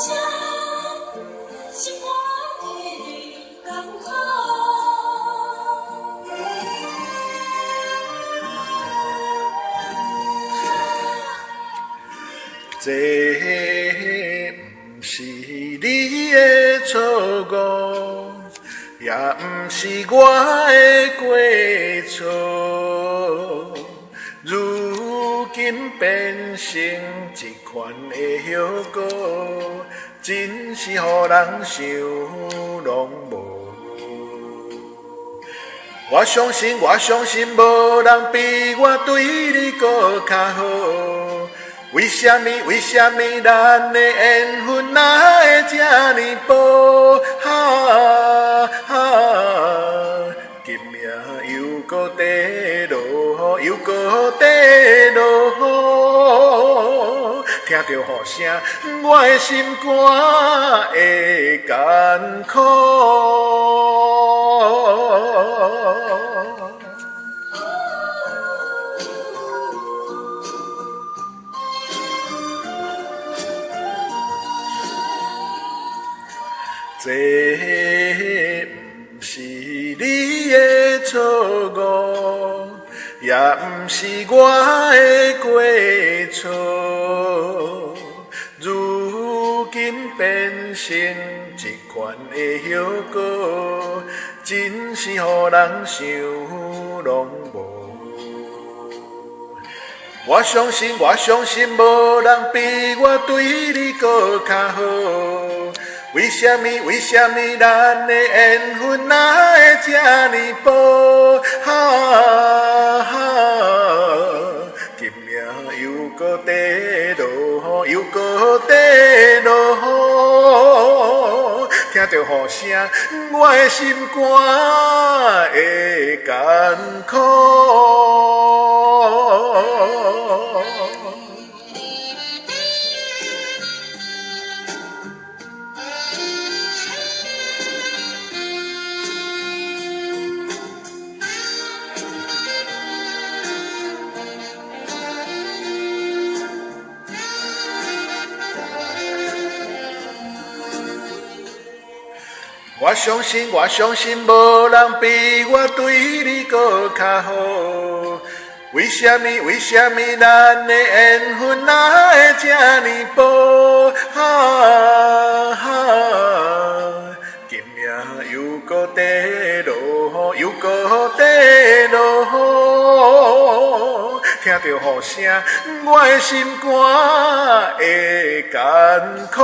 聲，心肝的艱苦。這毋是你的錯誤，也毋是我的過錯，如今變成這款的後果，真是予人想攏無。我相信，我相信，無人比我對你閣較好。為啥物？為啥物咱的緣分哪會這呢薄？哈哈，今夜又閣在落雨，又閣在落雨，聽著雨聲，我的心肝會艱苦。這毋是你的錯誤，也毋是我的過錯，如今變成這款的後果，真是予人想攏無。我相信，我相信，無人比我對你閣較好。為啥物？為啥物咱的緣分哪會這呢薄？哈哈，今夜又閣在落雨，又閣在落雨，聽著雨聲，我的心肝會艱苦。我相信，我相信，無人比我對你閣較好。為啥物？為啥物咱的緣分哪會這呢薄？哈哈，今夜又閣在落雨，又閣在落雨，聽著雨聲，我的心肝會艱苦。